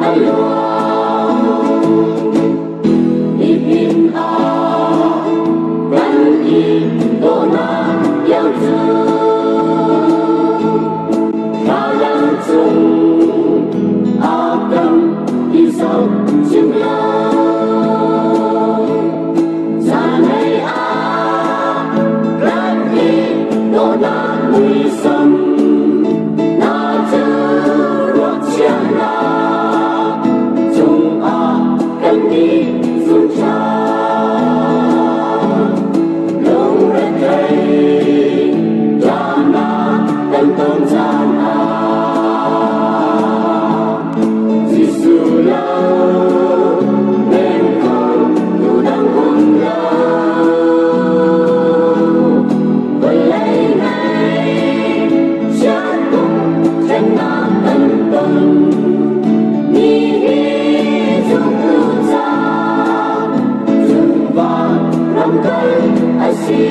A luang. Nihin ah kan i dawhnak iang cu thlalang cung a kan i zoh cim lo. Zanlei ah kan i dawhnak muisam hna cu ruahchiahnak cungah kan i zum ṭhan. Lungrethei ṭahnak kan ton caan ah Jesuh lo hnem kho tu dang um lo. Vawlei ngei chiattuk ṭhennak kan ton. Ni hi zumtu ca zungzal ramkal a si.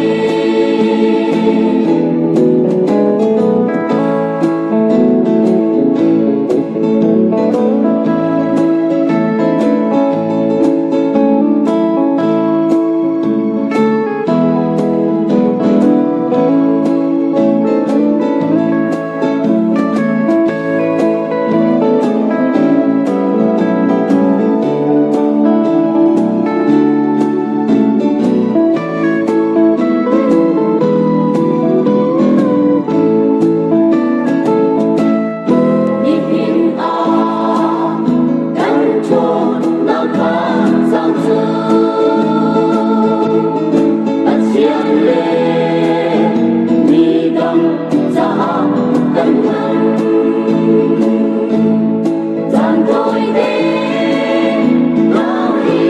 Nihin ah kan ṭhawnnak kha cang cu Pathian le midang caah kan hman. Caan tawite lawng hi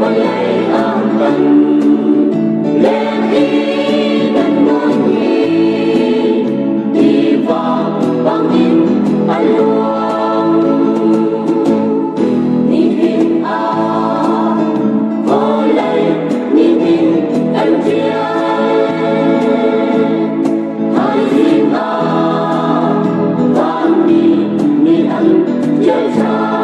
vawlei ah kan leng i kan nun hi tiva bangin a luang. Nihin ah vawlei nihin kan ṭial. Thaizing ah vanmi nih an ṭial ṭhan.